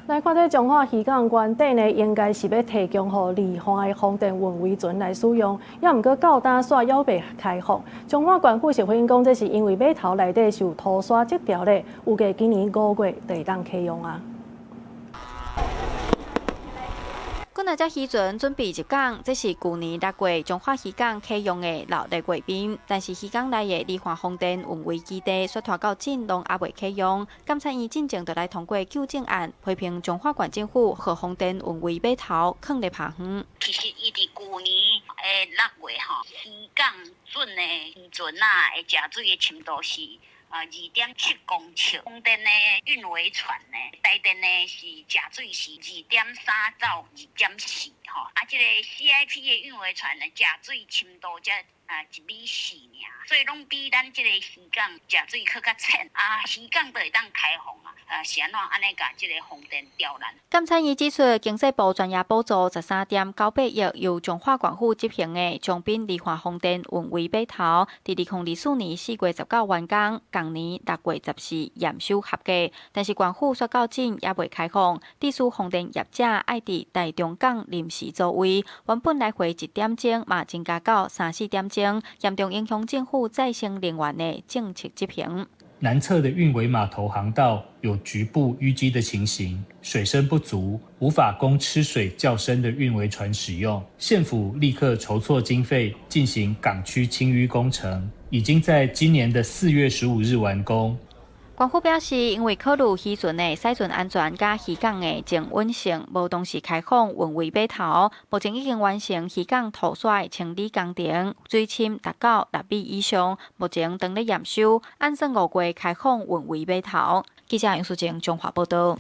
來看這彰化漁港原底呢，應該是欲提供予離岸的風電運維船來使用，也毋過到今煞猶未開放。彰化縣府是回應講，這是因為碼頭內底是有塗沙積潮咧，預計今年5月就會當啟用啊。幾若隻漁船準備入港，這是舊年6月彰化漁港啟用的老熱月面。但是漁港內的離岸風電運維基地，煞拖到今攏猶未啟用。監察院進前就來通過糾正案，批評彰化縣政府予風電運維碼頭囥咧拍風。其實伊佇舊年的6月吼，漁港準的漁船仔的食水的深度是2.7公尺，風電的運維船呢，台電的是食水是2.3到2.4吼，啊，這個 CIP 的運維船呢，食水深度才1米4爾，所以攏比咱這個漁港食水閣較淺，啊，漁港就會當開放啊，是按怎按呢共這個風電刁難？監察院指出，經濟部專業補助13.98億，由彰化縣府執行的長濱離岸風電運維碼頭，佇2024年4月19完工，同年6月14驗收合格，但是縣府煞到今猶未開放，致使風電業者愛佇台中港臨時租位，原本來回一點鐘嘛增加到三四點鐘，嚴重影響政府再生能源的政策執行。南側的運維碼頭航道有局部淤積的情形，水深不足，無法供吃水較深的運維船使用。縣府立刻籌措經費進行港區清淤工程，已經在今年的4月15日完工。縣府表示，因為考慮漁船的駛船安全佮漁港的靜穩性，無同時開放運維碼頭。目前已經完成漁港塗沙的清理工程，水深達到6米以上。目前正咧驗收，按算5月開放運維碼頭。記者楊淑靜彰化報導。